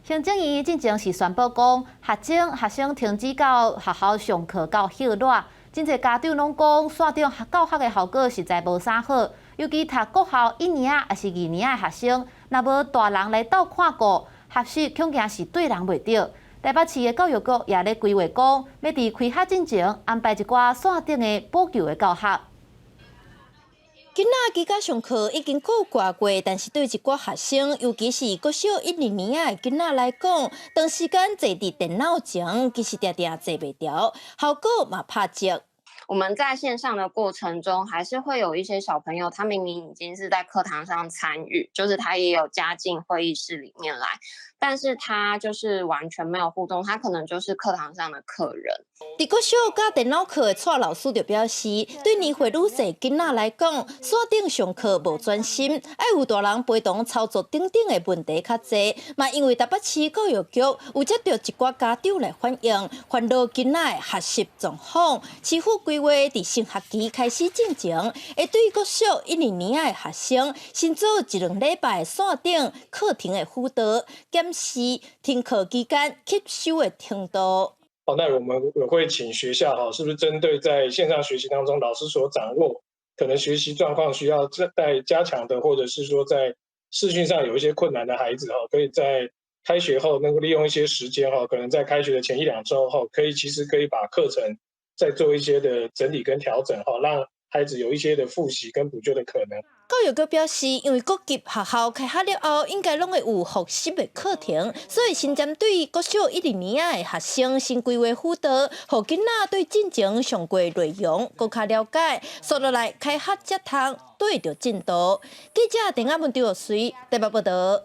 行政院進前是宣布講，學前學生停止到學校上課到歇熱，真濟家長攏講線頂教學的效果實在無啥好，尤其讀國校一年仔抑是二年仔的學生，若無大人來鬥看顧，學習恐驚是對人袂著。台北市的教育局也咧規劃講，欲佇開學進前安排一寡線頂的補救的教學。囡仔居家上課已經過外月，但是對一寡學生，尤其是國小一二年仔的囡仔來講，長時間坐佇電腦前，其實定定坐袂牢，效果嘛拍折。我們在線上的過程中，還是會有一些小朋友，他明明已經是在課堂上參與，就是他也有加進會議室裡面來，但是他就是完全沒有互動，他可能就是課堂上的客人。佇國小教電腦課的蔡老師就表示，對年歲愈細囡仔來講，線頂上課無專心，愛有大人陪同操作等等的問題較濟。嘛因為台北市教育局有接著一寡家長來反映，煩惱囡仔的學習狀況，市府規劃佇新學期開始進前，會對國小一二年仔的學生，先做一兩禮拜線頂課程的輔導，檢視停課期間吸收的程度。好，那我們也會請學校哈，是不是針對在線上學習當中，老師所掌握可能學習狀況需要再加強的，或者是說在視訊上有一些困難的孩子哈，可以在開學後能夠利用一些時間哈，可能在開學的前一兩週後，可以其實可以把課程再做一些的整理跟調整哈，讓孩子有一些的複習跟補救的可能。教育局表示，因為各級學校開學了後，應該攏會有復習的課程，所以先針對國小一二年仔的學生先規劃輔導，予囡仔對進前上過內容閣較了解，紲落來開學才通對著進度。記者鄧阿文、張玉水台北報導。